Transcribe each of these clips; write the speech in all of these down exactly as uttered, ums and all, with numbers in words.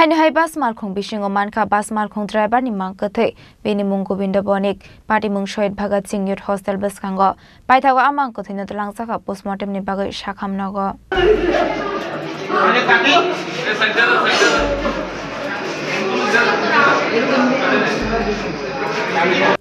Haino hai bus malkhung bisingo mankha bus malkhung driver ni mang kwthwi, bini mung Gobindo Bonik, patimung Shohid Bhagat Singh Youth Hostel bwskango. Paithago a mang kwthwino twlangjakha postmortem ni bagwi sakham nogo.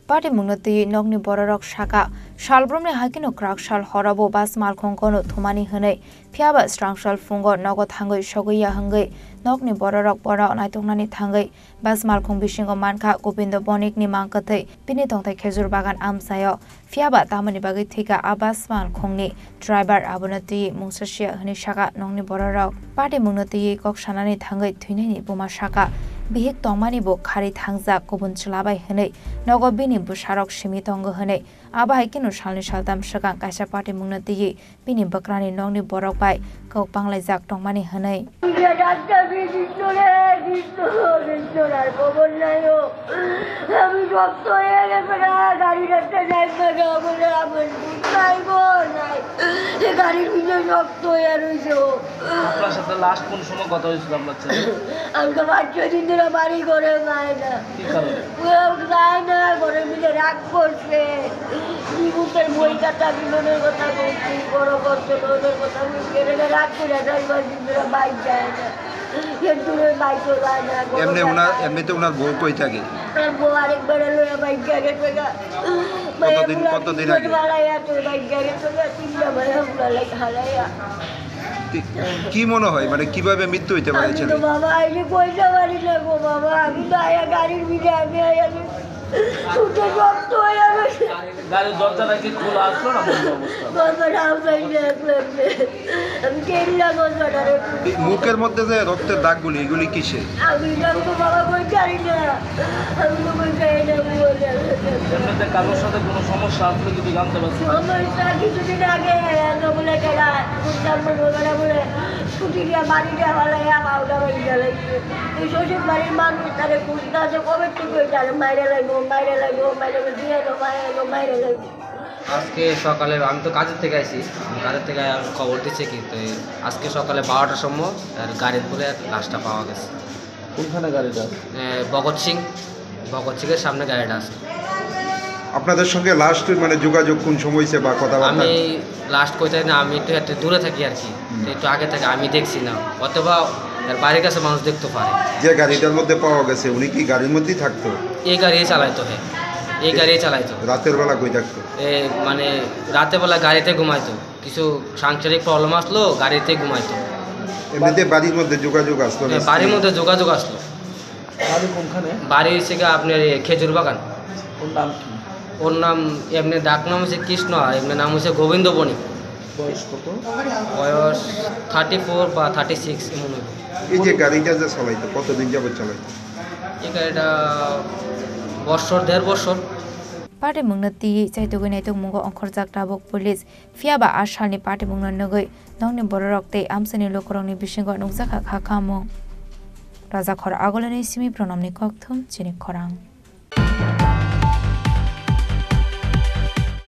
Patimungno twiwi nokni bororok sakha, salbrumni hakino kwrak sal horobo bus malkhung kono thumani hwnwi. Phiyaba srang sal phungo nogo thangwi sogwi ya hwngwi nokni bororok bono naitoknani thangwi bus malkhung bisingo mankha Gobindo Bonikni mang kwthwi bini tongthai khejur bagan amchaio. Phiyaba tamoni bagwi thwikha a bus malkhungni driver, abono twiwi mungsa siya hwnwi sakha nokni bororok. Patimungno twiwi kok sanani thangwi thwinaini buma sakha, bihik tongmani bo khari thangjak kubun chwla bai hwnwi nogo bini bwsarok simi tongo hwnwi. Abo hai kheno salni saltam swkang kaisa patimungno twiwi bini bwkrani nokni borok bai kok panglaijak tongmani hwnwi. আমি শক্ত হয়ে গেছে না, গাড়ি একটা যাইবে না বলে আমার বুঝ নাই, গো নাই। এ গাড়ির ভিতরে শক্ত হয়ে রয়েছে ও। আপনার সাথে লাস্ট কোন সময় কথা হয়েছিল আপনার ছেলে? আজকে পাঁচ ছয় দিন ধরে বাড়ি ঘরে যায় না। কি কারণে? ও যায় না, ঘরের ভিতরে রাগ করছে। কি বুঝতে বই কথা, বিনোদনের কথা বলছি, বড় করছে, লোনের কথা বলছি, এটা রাগ করে যায়, কয়েকদিন ধরে বাইক যায় না। এর দূরে বাইকও যায় না, কোনো এমনি ওনার, জায়গায়। এমনিতে ওনার বউ কই থাকে? তার বউ আরেক বেড়া লইয়া বাইক গেছে গা। কতদিন, কতদিন আগে? ভাড়ায় আছে, বাইক গেছে গা, তিনটা ভাড়া ভাড়ায় হারাইয়া। কি, কি মনে হয়, মানে, কিভাবে মৃত্যু হইতে পারে আমি তো ছেলে? বাবা, আমি কইতে পারি না গো বাবা, আমি তো আয়া গাড়ির ভিতরে, আমি আয়া আমি ছুটে রক্ত হয়ে আমি গাড়ির দরজাটা কি খোলা আসলো না বন্ধ অবস্থা? দরজাটা আউটাই না, আমি কেল্লা দরজাটা রে। এই মুখের মধ্যে যে রক্তের দাগগুলি, এগুলি কিসের? আমি এটা তো বাবা কই জানি না, আমি তো কই জানি না, বলে। এমনিতে কারোর সাথে কোনো সমস্যা আসলে যদি জানতে পারছি? সমস্যা কিছুদিন আগে এত বলে গেলা, বুঝলাম বলে ওরা বলে স্কুটি নিয়ে বাড়িটা হলে আমার ওটা বাড়ি গেলে। এই শ্বশুর বাড়ির মানুষ তারে খুঁজতে আছে, কবে থেকে ওই জানে মাইরে লাগবো, মাইরে লাগবো, মাইরে লাগবো, দিয়ে এলো, মাইরে এলো, মাইরে লাগবো। আজকে সকালে আমি তো কাজের থেকে আইছি, আমি কাজের থেকে আইয়া খবর দিছে কি, তো এই আজকে সকালে বারোটার সময় তার গাড়ির উপরে লাশটা পাওয়া গেছে। কোনখানে গাড়িটা? এ, ভগৎ সিং, ভগৎ সিংয়ের সামনে গাড়িটা আছে। আপনাদের সঙ্গে লাস্ট, মানে, যোগাযোগ কোন সময় হয়েছে বা কথাবার্তা? আমি লাস্ট কইতে না, আমি একটু, একটু দূরে থাকি আর কি, হুম। তো একটু আগে থেকে আমি দেখছি না, অথবা তার বাড়ির কাছে মানুষ দেখতে পারে। যে গাড়িটার মধ্যে পাওয়া গেছে, উনি কি গাড়ির মধ্যেই থাকতো? এই গাড়ি চালাইতো, হ্যাঁ, এই গাড়ি চালাইতো। রাতের বেলা কই থাকতো? এ, মানে, রাতের বেলা গাড়িতে ঘুমাইতো, কিছু সাংসারিক প্রবলেম আসলো, গাড়িতে ঘুমাইতো। এমনিতে বাড়ির মধ্যে যোগাযোগ আসলো না? হ্যাঁ, বাড়ির মধ্যে যোগাযোগ আসলো। বাড়ি কোনখানে? বাড়ি হচ্ছে গিয়ে আপনার এই খেজুর বাগান। ওর নাম কি? ওর নাম, এমনি ডাক নাম হচ্ছে কৃষ্ণ, আর এমনি নাম হচ্ছে গোবিন্দ বণিক। বয়স কত? বয়স থার্টি ফোর বা থার্টি সিক্স এমন হবে। এই যে গাড়িটা যে চালাইতো, কতদিন যাবত চালাইতো? এই গাড়িটা বছর, দেড় বছর। Patimungno twiwi chaitugwi naitukmungo ongkhorjak tabuk police. Phiyaba a salni patimungno nugwi nokni bororok tei amchaini lukurokni bisingo nukjakha kha khamung. Rajakhor Agulini simi Pronomni kokthum chini khorang.